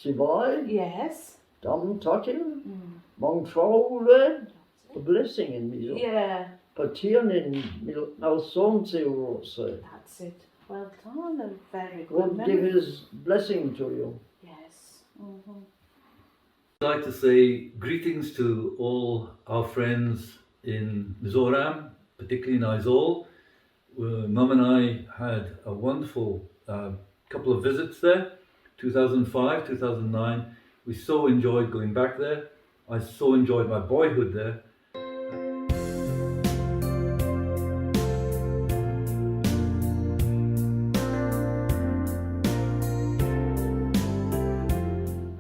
Chibai? Yes. Dam takin? Mangtha le? A blessing in Mizo. Yeah. Pathian in malsawm che u rawh se. That's it. Well done. A very good God give his blessing to you. Yes. I'd like to say greetings to all our friends in Mizoram, particularly in Aizawl. Mum and I had a wonderful uh, couple of visits there, 2005, 2009. We so enjoyed going back there. I so enjoyed my boyhood there.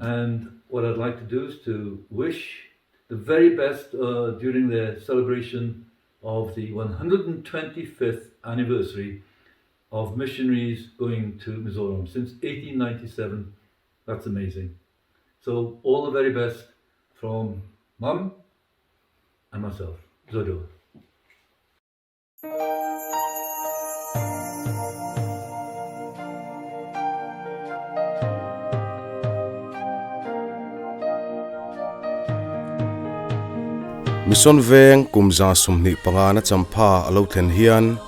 And what I'd like to do is to wish the very best uh, during the celebration of the 125th anniversary of missionaries going to Mizoram since 1897. That's amazing. So all the very best from Mum and myself, Zodo. Mission Veng kum 25 na champha a lo thlen hian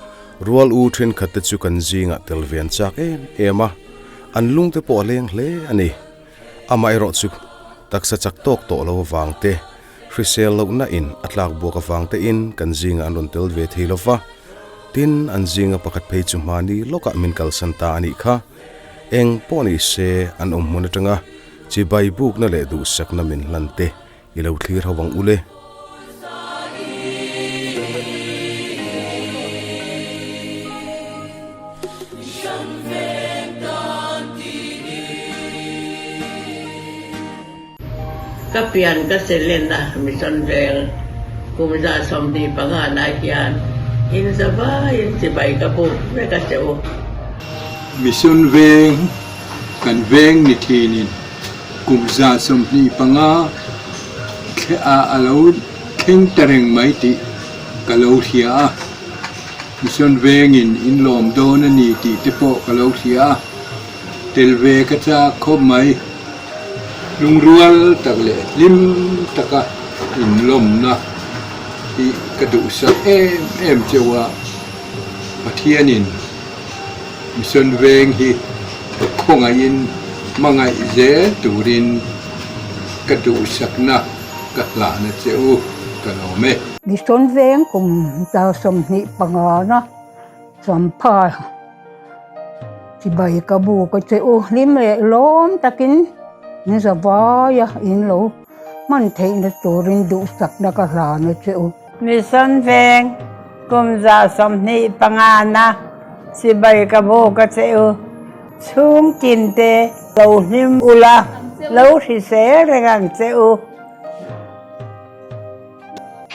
rual u thenkhat te chu kan zingah tel ve an chak em em a, an lung te pawh a leng hle a ni. Amaherawhchu taksa chak tawk tawh lo avang te, Hrisel lohna in a tlak buak avang te in kan zingah an rawn tel ve thei lo va, tin an zinga pakhat phei chu hmani lawkah min kalsan ta a nih kha. Eng pawh ni se an awm hmun atanga chibai bukna leh duhsakna min hlan te i lo thlir ho ang ule. Ka pian ka selen a Mission Veng kum 25 lai hian in zavaiin chibai ka buk vek a che u. Mission Veng kan veng ni thinin kum 25 a lo thleng ta reng mai tih ka lo hria a, Mission Vengin in lawm dawn a ni tih te pawh ka lo hria a. Tel ve ka chak khawp mai. Lungrual tak leh hlim taka inlawmna hi ka duhsak em em cheu a, Pathianin Mission Veng hi khawngaihin hmangaih zel turin ka duhsakna ka hlahna che u ka lawm e. Mission Veng kum 25 na champha. Chibai ka bu ka che u hlim leh lawm takin in za vai a in lo hman theihna turin duhsakna ka hlan a che u. Mission Veng kum 25 na chibai ka bu ka che u chhung tin te lo hlim ula lo hrisel reng ang che u.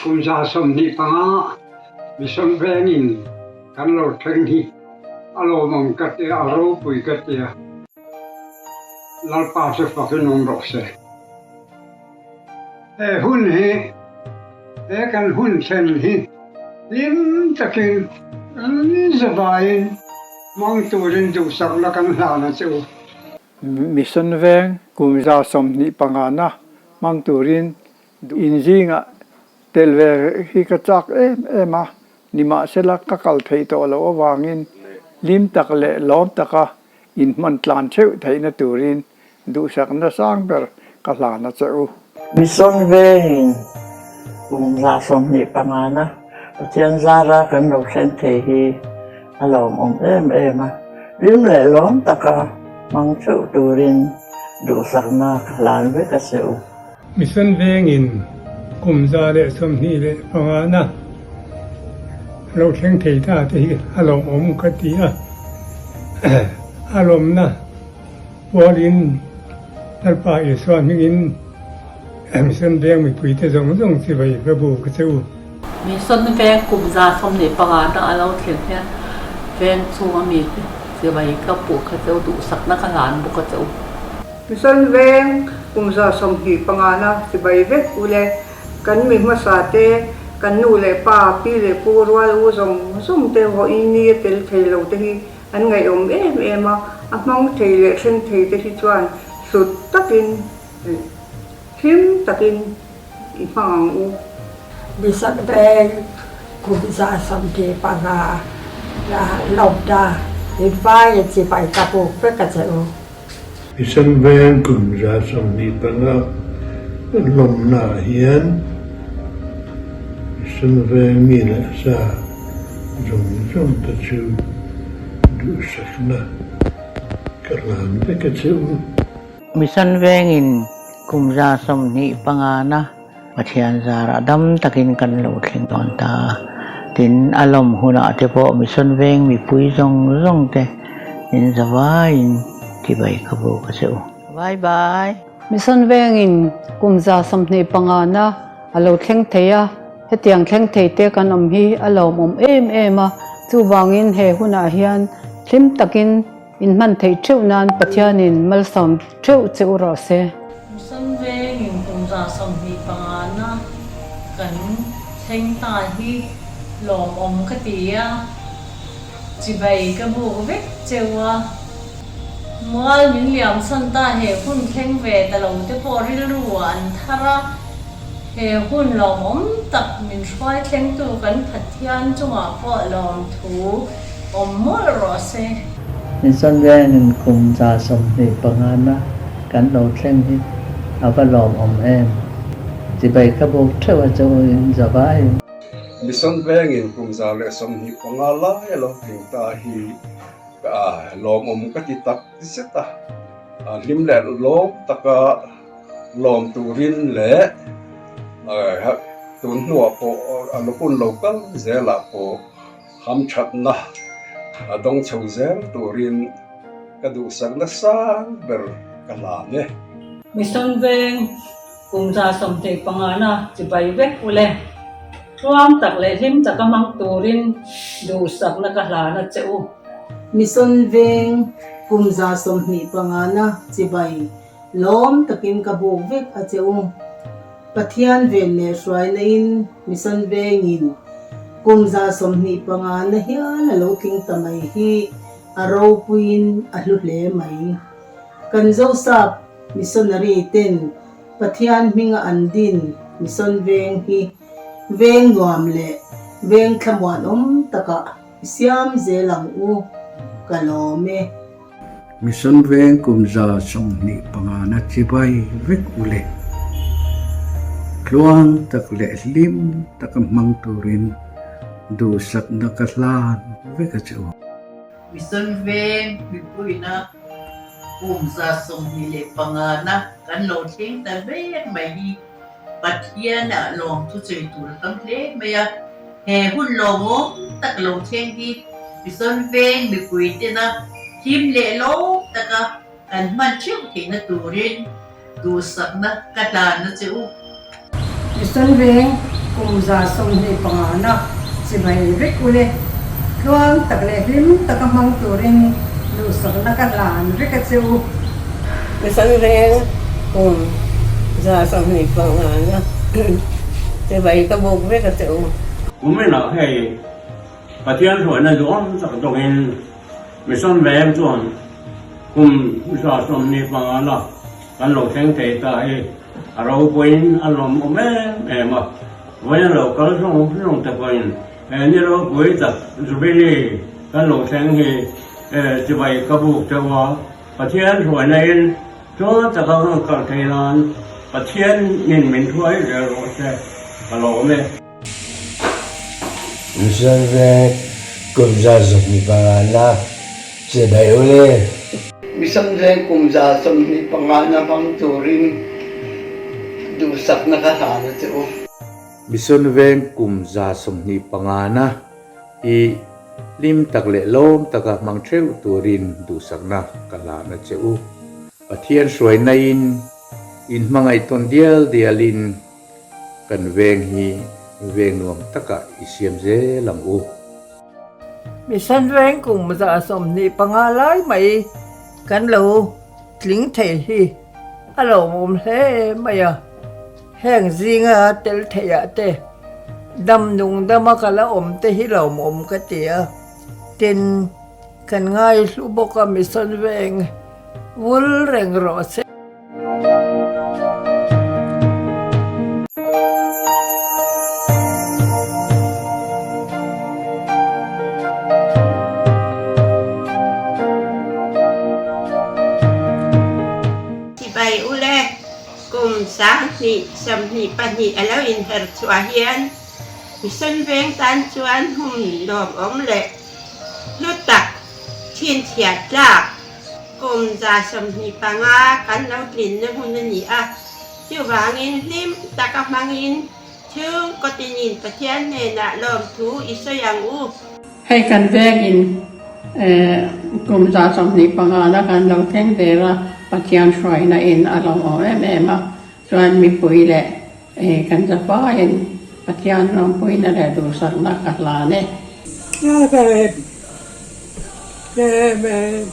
Kum 25 Mission Vengin kan lo thleng hi a lawmawm ka tia, a ropui ka tia. Lalpa chu fakin awm rawh se. He hun hi, he kan hun thlen hi hlim takin kan zavaiin hmang turin duhsakna kan hlan a che u. Mission Veng kum 25 na hmang turin inzingah tel ve hi ka chak em em a, Nimahsela ka kal theih tawh loh avangin hlim tak leh lawm taka inhman tlan theuh theihna turin duhsakna sang ber ka hlan a che u. Mission Vengin Kum 25 na Pathian zara kan lo thleng thei hi a lawmawm em em a, hlim leh lawm taka hmang theuh turin duhsakna ka hlan vek a che u. Mission vengin kum 125 na lo thleng thei ta te hi a lawmawm ka ti a, a lawmna pualin Lalpa Isua hmingin Mission veng mipuite zawng zawng chibai ka bu ka che u. Mission veng kum 25 na a lo thlen hian veng chhunga mite chibai ka puh kha che u, duhsakna ka hlan bawk a che u. Mission veng kum 25 na chibai vek u le, kan mi hmasa te, kan nu leh pa, pi leh pu, rual u zawng zawng te vawiin ni a tel thei lo te hi an ngaihawm em em a, a hmang thei leh thleng thei te hi chuan hlut takin hlim takin i hmang ang u. Mission veng kum 25 na lawmna in vai a chibai ka buk vek a che u. Mission veng kum 25 lawmna ah hian Mission veng mi leh sa zawng zawng te chu duhsakna ka hlan vek a che u. Mission vengin kum 25 na Pathian zarah dam takin kan lo thleng dawn ta a, tin a lawm hunah te pawh Mission veng mipui zawng zawng te in zavaiin tibai ka bu ka che u. Bye bye. Mission vengin kum 25 na a lo thleng thei a, hetiang thleng thei te kan awm hi a lawmawm em em a, chuvangin he hunah hian hlim takin In hman theih theuh nan Pathianin malsawm theuh che u rawh se. Mission vengin kum 25 na kan thleng ta hi lawmawm ka ti a, chibai ka buk vek cheu a. Mual min liam chhan ta he hun thleng ve ta lo te pawh rilru ah an thar a, he hun lawmawm tak min hruai thlengtu kan Pathian chungah pawh lawmthu awm mawlh rawh se. Mission vengin kum 25 na kan lo thleng hi a va lawmawm em! Chibai ka buk theuh a chu in zavaiin. Mission vengin kum 125 lai a lo tling ta hi lawmawm ka ti tak zet a, hlim leh lawm taka lawm turin leh tun hnuah pawh a hun lo kal zelah pawh Hamthatna a dawng chho zel turin ka duhsak nasa ber ka hlan e. Mission veng kum 25 na chibai vek u le. Tluang tak leh hlim taka hmang turin duhsakna ka hlan a che u. Mission veng kum 25 na chibai lawm takin ka buk vek a che u. Pathian ven leh hruaina in Mission vengin kum 25 na hial a lo tling ta mai hi a ropuiin a hlu hle mai. Kan Zosap Missionary ten Pathian hminga an din Mission veng hi veng nuam leh veng thlamuanawm takah i siam zel ang u, ka lawm e. Mission veng kum 25 na chibai vek u le. Tluang tak leh hlim taka hmang turin duhsakna ka hlan vek a che u. Mission veng mipuina kum 25 na kan lo thleng ta vek mai hi Pathian ah lawm thusawi tur a tam hle mai a, he hun lawmawm tak lo thleng hi Mission veng mipui tena hlim leh lawm taka kan hman theuh theihna turin duhsakna ka hlan a che u. Mission veng kum 25 na chibai vek u le, tluang tak leh hlim taka hmang turin duhsakna ka hlan vek a che u. Mission veng kum 25 na chibai ka buk vek a che u. Kuminah hei Pathian hruaina duhawm tak dawngin Mission veng chuan kum 25 na kan lo thleng thei ta hi a ropuiin a lawmawm em em a, vawiin a lo kal zawng zawng te pawhin he ni ropui tak Jubilee kan lo thleng hi chibai ka buk deuh a, Pathian hruaina in chuan taka kan kal thei nan Pathian in min hruai zel rawh se. Ka lawm e. Mission Veng kum 125na chibai u le. Mission Veng kum 125na hmang turin duhsakna ka hlan a che u. Mission Veng kum 125na hi hlim tak leh lawm taka hmang theuh turin duhsakna ka hlan a che u. Pathian hruainain in hmangaih tawn dial dialin kan veng hi veng nuam takah i siam zel ang u. Mission Veng kum 25 lai mai kan lo tling thei hi a lawmawm hle mai a. Heng zinga tel theihah te dam nung dama ka la awm te hi lawmawm ka ti a. Tin, kan ngaihlu bawk a Mission Veng vul reng rawh se. Chibai ule, kum 2022 a lo inher chhuah hian Mission Veng tan chuan hmun lawmawm leh hlu tak chhinchhiah tlak Kum 125 kan lo tlinna hun a ni a, chuvangin hlim taka hmangin chhungkaw tinin Pathian hnenah lawmthu i sawi ang u. Hei kan vengin kum 125 na kan lo thleng der a, Pathian hruaina in a lo awm em em a, chuan mipui leh kan zafaiin Pathian lawmpuina leh duhsakna ka hlan e. Amen. Amen.